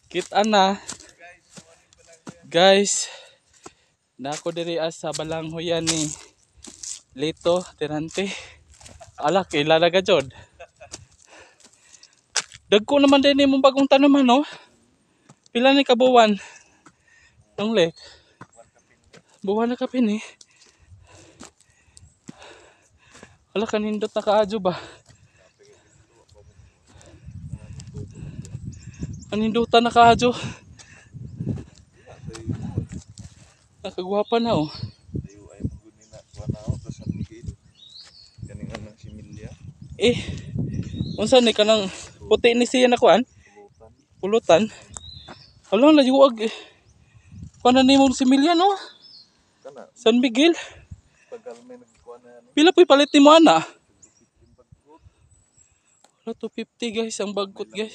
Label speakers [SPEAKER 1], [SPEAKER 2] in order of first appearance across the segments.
[SPEAKER 1] Kita na. Guys, nako diri sa balanghoyan ni Lito Tirante. Ala, kilala ka jud. Dagko naman din imong bagong tanuman, no? Pila ni kabuwan? Tonglet. Buwan na kapin eh. Ala, kanindot na kaadyo ba? Kanindutan na kaadyo. Nakagwapa na oh. Eh, unsa ni kanang puti ni siya na kuan? Pulutan. Hala, layuag eh. Kuan na nimo si Milya no? San Miguel. Pila po'y palit nimo ana? Hala, 250 guys ang bagkot guys.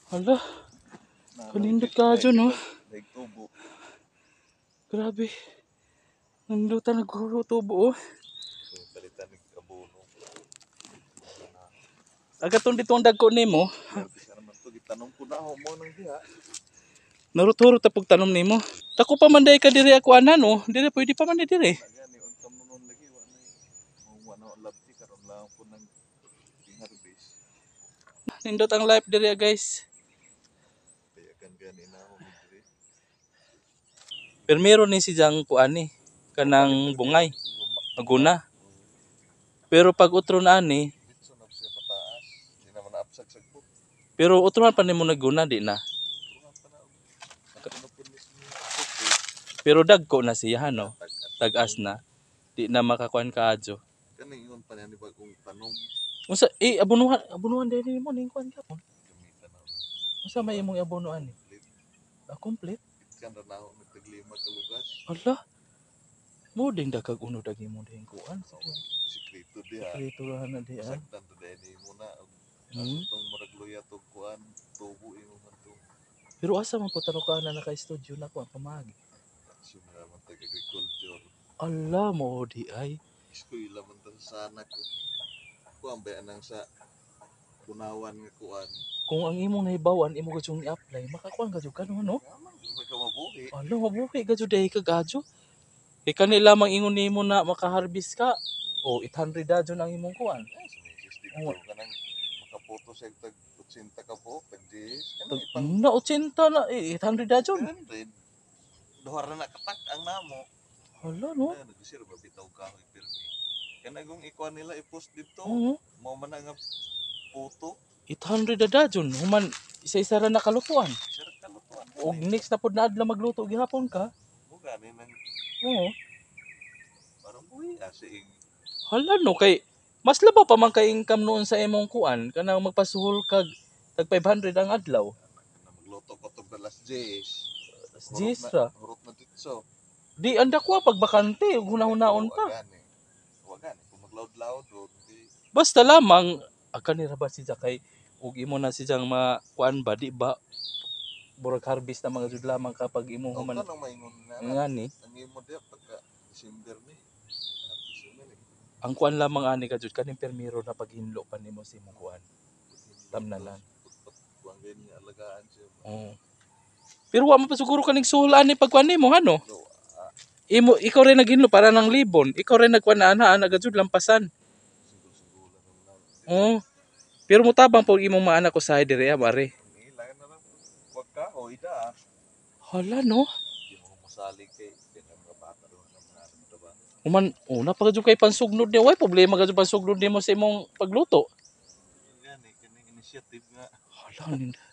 [SPEAKER 1] Hala, kanindot ka dyan no? Grabe. Nandutan nagtubo oh. Agatong dito ang dagko nimo. Naruturo ta pug tanom nimo. Dako pa man day ka diri ako ana no. Dire pwede pa man diri. Nindot ang life diri guys. Pero meron ni si Jang kuan ni kanang bungay maguna. Pero pag utro na ani, pero utrohan pa nimo naguna di na. Pero dagko na siya no. Tag-as na. Di na makakuan kaadyo.
[SPEAKER 2] Kaning ingon pa niya ni bagong tanom.
[SPEAKER 1] Unsa eh abonuhan abonuhan dili nimo ning kuan ka. Unsa may imong abonuan ni? Ah, complete.
[SPEAKER 2] Kan ra na nagtaglima ka lugas.
[SPEAKER 1] Hala. Mo ding dagkag unod ang imong ding kuan.
[SPEAKER 2] Sikreto diha.
[SPEAKER 1] Sikreto ra na diha.
[SPEAKER 2] Saktan to dili mo na. Atong murag luya to kuan tubo imo man to.
[SPEAKER 1] Pero asa man po taro ka na naka-studio na kuan pamagi.
[SPEAKER 2] Sumra man tag agriculture.
[SPEAKER 1] Ala mo di ay.
[SPEAKER 2] Eskwela man ta sa sanak ko. Kuan ba anang sa Bunawan nga kuan.
[SPEAKER 1] Kung ang imong nahibawan imo gud yung i-apply, makakuan ka jud ka no, no?
[SPEAKER 2] Ka mabuhi.
[SPEAKER 1] Ala mabuhi ka jud dai ka gadyo. Kay kani lamang ingon nimo na makaharvest ka. O 800 da jud ang imong kuan.
[SPEAKER 2] Oh, kanang makaputo siya tag 80 ka po, tag 10.
[SPEAKER 1] Na 80 na eh, 800 da jud.
[SPEAKER 2] Duha ra na katak ang namo.
[SPEAKER 1] Hala no.
[SPEAKER 2] Nagsir ba bitaw kahoy pirmi. Kanang kung ikuan nila i-post dito.
[SPEAKER 1] Oo.
[SPEAKER 2] Mao man nga puto.
[SPEAKER 1] 800 da jud human isa-isa ra nakalutuan.
[SPEAKER 2] Isa ra kalutuan.
[SPEAKER 1] Og next na pod na adlaw magluto gihapon ka.
[SPEAKER 2] Mo gani nang
[SPEAKER 1] Oo.
[SPEAKER 2] Parang buhi asa ing.
[SPEAKER 1] Hala no kay mas labaw pa man kay income noon sa imong kuan kanang magpasuhol kag tag 500 ang adlaw.
[SPEAKER 2] Magluto ko tog alas 10.
[SPEAKER 1] Alas 10 ra.
[SPEAKER 2] Hurot na ditso.
[SPEAKER 1] Di anda ko pag bakante ug hunahunahon pa.
[SPEAKER 2] Wa gani kung maglaud-laud di.
[SPEAKER 1] Basta lamang akan ni ra ba si Jakay ug imo na si Jang makuan ba di ba burag harvest na mga jud lamang kapag imo human.
[SPEAKER 2] Kanang maingon na
[SPEAKER 1] ngani
[SPEAKER 2] ang imo diha pagka December ni.
[SPEAKER 1] Ang kuan lamang ani ka jud kaning permiro na paghinlo pa nimo sa imong kuan. Tamnalan.
[SPEAKER 2] Kuan gani alagaan siya.
[SPEAKER 1] Oo. Pero wa man pa siguro kaning suhol ani pag kuan nimo hano. Imo ikaw rin naghinlo para ng libon. Ikaw rin nagkuan na ana ana jud lampasan. Oo. Pero motabang pag imong mga anak ko sa diri mare.
[SPEAKER 2] Ila na lang. Wag ka hoy da.
[SPEAKER 1] Hala no.
[SPEAKER 2] Di mo mosalig kay mga bata ro na mga trabaho.
[SPEAKER 1] Human, oh, napaka jud kay pansugnod ni way problema ka jud pansugnod nimo sa imong pagluto.
[SPEAKER 2] Gani kining initiative nga.
[SPEAKER 1] Hala ninda.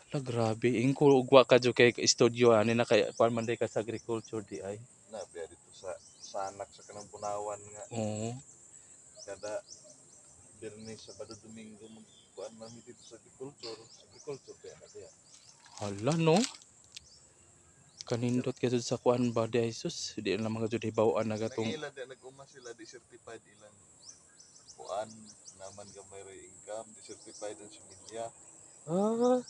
[SPEAKER 1] Hala grabe ingko ugwa ka jud kay studio ani na kay kuan man day ka sa agriculture di ay.
[SPEAKER 2] Na biya dito sa sanak sa kanang Bunawan nga.
[SPEAKER 1] Oo.
[SPEAKER 2] Kada Biyernes, Sabado, Domingo magkuan man mi dito sa agriculture. Agriculture kaya na diya.
[SPEAKER 1] Hala no. Kanindot ka jud sa kuan ba di ay sus, di na mga jud hibaw-an na gatong.
[SPEAKER 2] Nangila di nag-uma sila di certified ilang kuan naman gamay ra income, di certified ang similya.
[SPEAKER 1] Ah,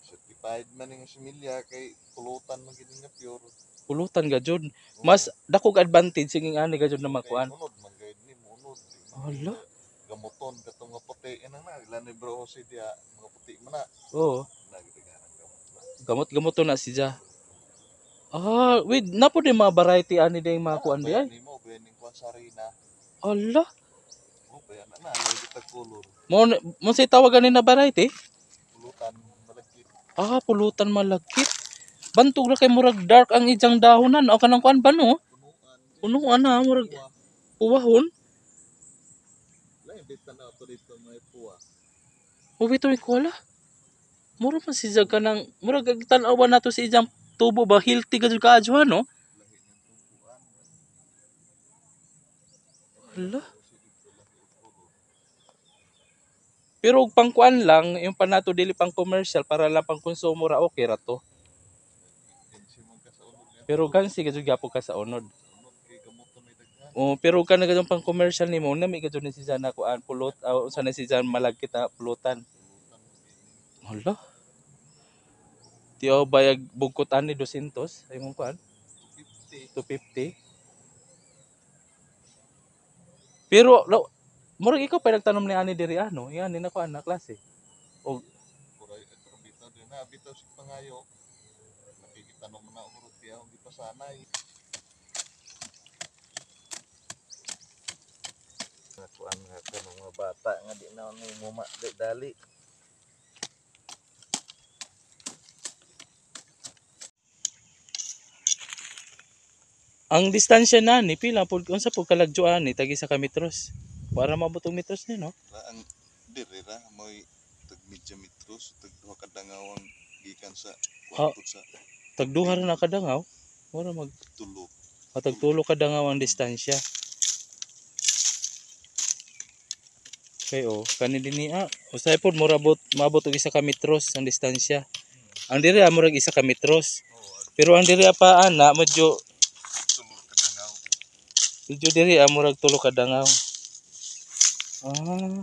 [SPEAKER 2] Certified man ang similya kay pulutan man gid nga pure.
[SPEAKER 1] Pulutan ga jud. Mas dakog advantage singing ani ga jud na makuan.
[SPEAKER 2] Unod man gayud ni unod.
[SPEAKER 1] Hala.
[SPEAKER 2] Gamuton katong nga puti inang na ilan ni bro Jose diha mga puti man na.
[SPEAKER 1] Oo.
[SPEAKER 2] Nagdaganan gamot na.
[SPEAKER 1] Gamot-gamot to na siya. Ah, wait, napo din mga variety ani din mga kuan di ay.
[SPEAKER 2] Nimo bayan ning kuan sarina.
[SPEAKER 1] Ala.
[SPEAKER 2] Oh, bayan na na lagi tag color.
[SPEAKER 1] Mo mo say tawagan ni na variety?
[SPEAKER 2] Pulutan malagkit.
[SPEAKER 1] Ah, pulutan malagkit. Bantog ra kay murag dark ang ijang dahonan o kanang kuan ba no?
[SPEAKER 2] Punuan.
[SPEAKER 1] Punuan na murag puwahon.
[SPEAKER 2] Lain bita na to dito may puwa.
[SPEAKER 1] O bitaw ko ala. Mura man si jag kanang murag tan-aw ba nato si ijang tubo ba healthy ka jud kaadyo no?
[SPEAKER 2] Lahi ng tubuan.
[SPEAKER 1] Hala. Pero og pangkuan lang, yung panato dili pang commercial para lang pang konsumo ra okay ra to.
[SPEAKER 2] Gansi man ka sa unod niya.
[SPEAKER 1] Pero gansi ka jud gyapon ka sa unod.
[SPEAKER 2] Sa unod kay gamuton may daghan.
[SPEAKER 1] Oh, pero kana gadong pang commercial nimo na may gadyo ni si Jana kuan pulot usa na si Jan malagkit na pulutan.
[SPEAKER 2] Pulutan mo gini.
[SPEAKER 1] Hala. Tiyo bayag bugkot ani 200 ay mong kuan
[SPEAKER 2] 250.
[SPEAKER 1] 250. Pero lo, murag ikaw pa nagtanom ni ani diri ano, yan ni na kuan na klase. Og
[SPEAKER 2] Kuray ito bitaw din na bitaw si pangayo. Nakikitanom na urot kaya hindi pa sanay. Kuan nga kanong mga bata nga di na ni muma di dali.
[SPEAKER 1] Ang distansya na ni pila pud unsa pud kalagyo ani tagi sa ka metros. Para maabot og metros ni no.
[SPEAKER 2] Ra ang diri ra moy tag medyo metros tag duha ka dangawang gikan sa
[SPEAKER 1] Ah.
[SPEAKER 2] kuan sa
[SPEAKER 1] Tag duha ra na kadangaw. Mura mag
[SPEAKER 2] tulo.
[SPEAKER 1] tag tulo ka dangaw ang distansya. Kay oh, kani dinhi ah. Usay pod mura bot maabot og isa ka metros ang distansya. Ang diri ah, murag isa ka metros.
[SPEAKER 2] Oh,
[SPEAKER 1] Pero ang diri ah, pa ana medyo
[SPEAKER 2] tulo ka dangaw.
[SPEAKER 1] medyo diri ah, murag tulo ka dangaw. Ah.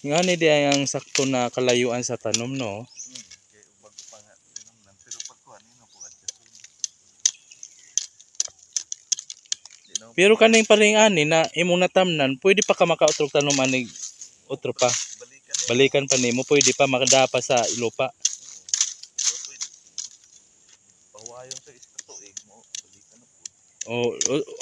[SPEAKER 1] Nga ni di ay ang sakto na kalayuan sa tanom no.
[SPEAKER 2] Kay bago pa nga tinamnan pero pag kuan nino po adjust. Di na
[SPEAKER 1] Pero kaning paring ani na imong natamnan, pwede pa ka makautrog tanom ani otro pa.
[SPEAKER 2] balikan ni.
[SPEAKER 1] Balikan pa nimo, pwede pa makada pa sa ilupa.
[SPEAKER 2] So pwede. Pawayon sa isa ka tuig mo balikan na po.
[SPEAKER 1] O,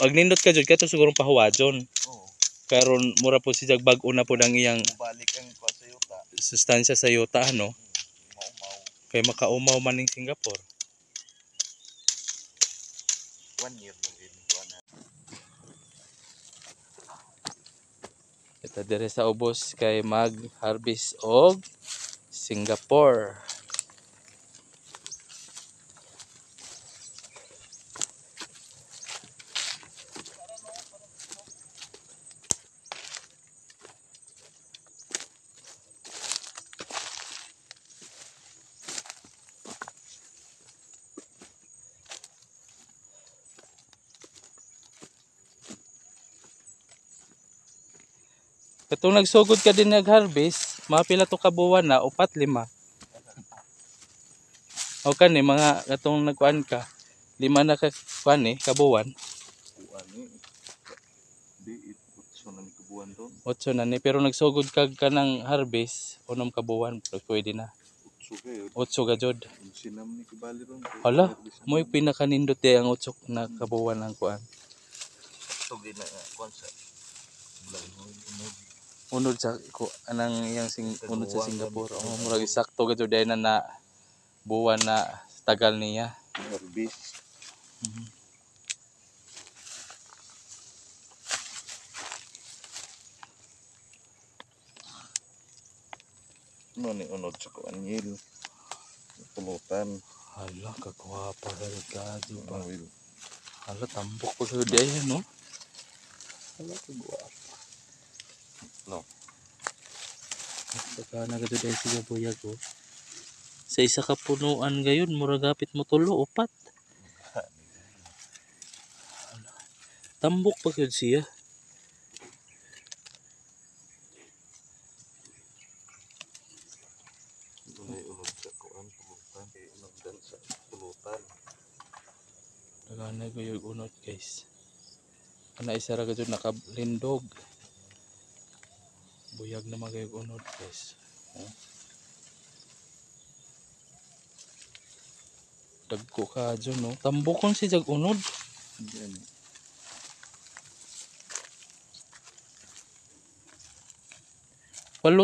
[SPEAKER 1] ag nindot ka jud kato sigurong pahuwadyon.
[SPEAKER 2] Oo.
[SPEAKER 1] Karon mura po si jag bag-o na pod ang iyang
[SPEAKER 2] Mubalik ang kuan sa yuta.
[SPEAKER 1] sustansya sa yuta ano
[SPEAKER 2] Maumaw.
[SPEAKER 1] kay makaumaw man ning Singapore.
[SPEAKER 2] 1 year lang din kuan na.
[SPEAKER 1] Ito dire sa ubos kay mag-harvest og Singapore. Katong nagsugod ka din nag-harvest, mga pila to ka buwan na, upat, lima. O kani mga katong nagkuan ka, lima na ka kuan eh, kabuwan.
[SPEAKER 2] Kuan ni. Di utso na ni kabuan doon.
[SPEAKER 1] Otso na ni, pero nagsugod ka kanang harvest, unom ka buwan, pero pwede na.
[SPEAKER 2] Utso kayo.
[SPEAKER 1] Otso ka jud.
[SPEAKER 2] Sinam ni kibali ron.
[SPEAKER 1] Hala, mo'y pinakanindot di ang otso na kabuwan ang kuan.
[SPEAKER 2] Tugi na nga kuan sa unod.
[SPEAKER 1] Unod sa ko anang iyang sing unod sa Singapore. Oh, murag sakto ka jud na na buwan na tagal niya.
[SPEAKER 2] Harvest. No ni unod sa kuan yil. Pulutan.
[SPEAKER 1] Hala, kagwapa ka ba?
[SPEAKER 2] Will.
[SPEAKER 1] Hala, tambok ko sa di no? Hala, kagwapa.
[SPEAKER 2] No.
[SPEAKER 1] Saka na gado dahil siya buyag oh. Sa isa ka punuan gayon, murag hapit mo tulo, upat. Hala, tambok pa gyud siya.
[SPEAKER 2] Dunay unod sa kuan pulutan. Unod sa pulutan.
[SPEAKER 1] Daghan na gayud unod guys. Kana isa ra gajud nakalindog. Buyag na magayog unod, guys. Oh. Dagko ka dyan, no? Tambokon si jag unod.
[SPEAKER 2] Gani.
[SPEAKER 1] 8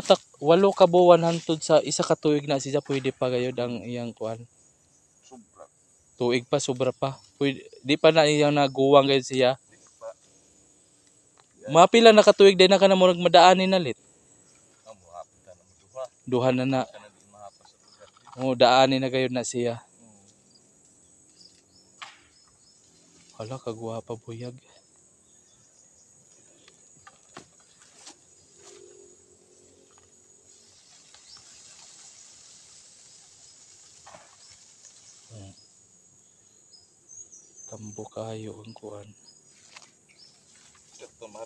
[SPEAKER 1] ka buwan hantod sa isa ka tuig na siya pwede pa gayud ang iyang kuan.
[SPEAKER 2] Sobra.
[SPEAKER 1] Tuig pa, sobra pa. Pwede, di pa na iyang naguwang gayud siya.
[SPEAKER 2] Di pa.
[SPEAKER 1] Mapila na ka tuig din na ka na murag madaanin na lit.
[SPEAKER 2] Amo hapit na mo duha.
[SPEAKER 1] Duha na na.
[SPEAKER 2] Kana di mahapas sa lugar.
[SPEAKER 1] Oh, daanin na gayud na siya. Hala, kagwapa buyag. Tambo kayo ang kuan.
[SPEAKER 2] Kato mar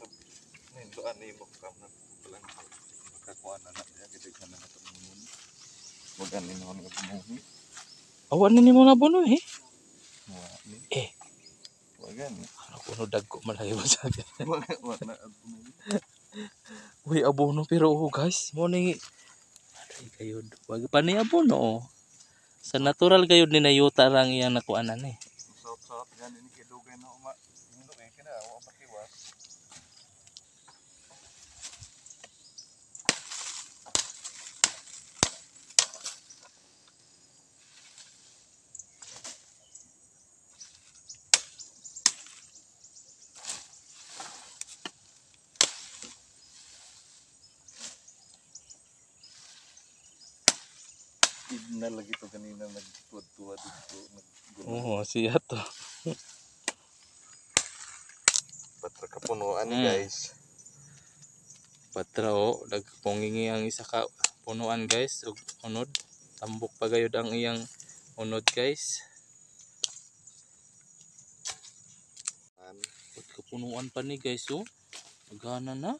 [SPEAKER 2] nindoan nimo kam na palang makakuan na na ya gid kana na tumuhon. Wag ani mo nga tumuhon.
[SPEAKER 1] Awa na nimo na buno eh.
[SPEAKER 2] Wa ni.
[SPEAKER 1] Eh,
[SPEAKER 2] Wa gani.
[SPEAKER 1] ano kuno dagko malayo sa akin.
[SPEAKER 2] Wa wa na tumuhon.
[SPEAKER 1] Uy, abono pero oh guys, mo ni aray kayod. Wag pa ni abono oh. Sa natural gayud ni nayuta rang iyang nakuanan eh.
[SPEAKER 2] Sot-sot gani ni kay dugay na uma. Hindo kay kina wa makiwas. Idna lagi to kanina nagtuwad-tuwad dito naggulo.
[SPEAKER 1] Oo, siya to.
[SPEAKER 2] Patra kapunuan ni guys.
[SPEAKER 1] Patra oh, nagpungingi ang isa ka punuan guys ug unod. Tambok pa gayud ang iyang unod guys.
[SPEAKER 2] An
[SPEAKER 1] Ut kapunuan pa ni guys oh. Gana na.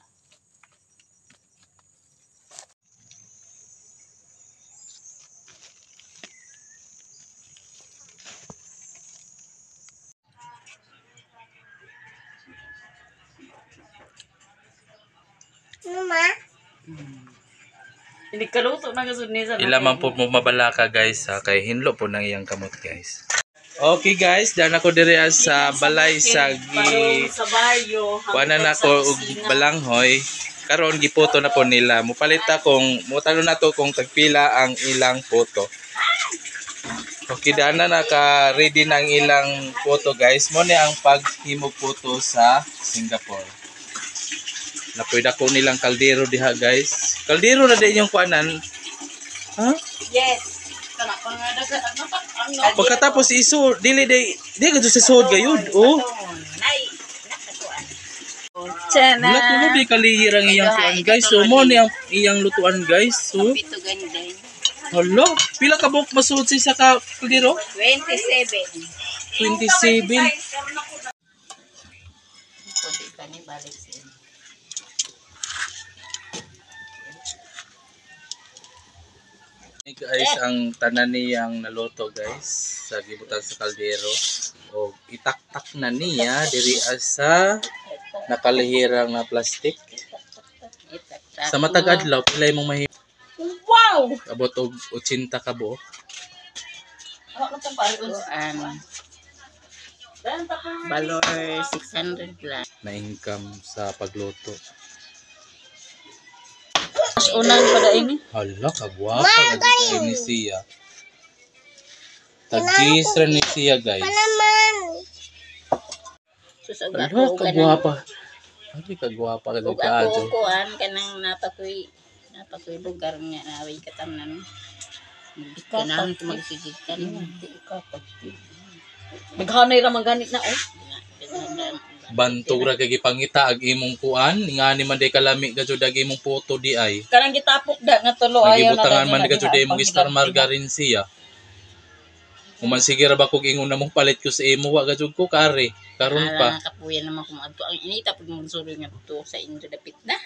[SPEAKER 3] Hindi kaluto na kasud ni sa
[SPEAKER 1] Ila man po mo mabalaka guys ha, kay hinlo po nang iyang kamot guys. Okay guys, daan ako diri sa balay sa gi
[SPEAKER 3] sa baryo.
[SPEAKER 1] kuanan nako og balanghoy. Karon gipoto na po nila. Mupalit ta kung mutalo na to kung tagpila ang ilang poto. Okay, daan na naka ready na ang ilang poto guys. Mo ni ang paghimog poto sa Singapore. Napoy dako nilang kaldero diha guys. Kaldero na din yung kuanan. Ha?
[SPEAKER 3] Yes. Kana pa nga daga ang
[SPEAKER 1] Pagkatapos iso, dili day, di ka sa suod gayud. Oh.
[SPEAKER 4] Nay, nakatuan.
[SPEAKER 3] Tsena.
[SPEAKER 1] Wala tulo di kalihir ang iyang kuan guys. So mo ni ang iyang lutuan guys. So,
[SPEAKER 4] Pito ganday.
[SPEAKER 1] hala, pila ka buok masuod sa isa ka kaldero?
[SPEAKER 4] 27.
[SPEAKER 1] 27.
[SPEAKER 4] Pwede ka ni balik sa inyo.
[SPEAKER 1] Ni guys ang tanan niyang naluto guys sa gibutan sa kaldero o itaktak na niya diri sa nakalihirang na plastic.
[SPEAKER 4] Itaktak
[SPEAKER 1] Sa matag adlaw pila imong mahi
[SPEAKER 3] Wow!
[SPEAKER 1] abot og 80 ka buok.
[SPEAKER 4] Kuan. Valor 600 lang.
[SPEAKER 1] Na income sa pagluto.
[SPEAKER 3] Mas unang pa daing.
[SPEAKER 1] Hala, kagwapa ka ni siya. Tag-kiss ra ni siya, guys.
[SPEAKER 4] Sus og
[SPEAKER 1] Hala,
[SPEAKER 4] ako kanang
[SPEAKER 1] kagwapa. Ay, kagwapa ka
[SPEAKER 4] og
[SPEAKER 1] ka
[SPEAKER 4] ako kuan kanang napakoy lugar nga naway katamnan. Kanang magsigig kan.
[SPEAKER 3] Naghanay ra man ganit na oh.
[SPEAKER 1] Bantog ra kay gipangita ag imong kuan, ngani man day kalami ka jud ag imong puto di ay.
[SPEAKER 3] Kanang gitapok da nga tulo ayaw na
[SPEAKER 1] Nagibutangan man
[SPEAKER 3] na
[SPEAKER 1] ka jud imong star margarine siya. Human sige ra ba kog ingon na mong palit ko sa imo wa ka jud ko kare. Karon pa.
[SPEAKER 4] Ala kapuyan naman kung adto ang inita pag magsuroy nga to sa inyo dapit na.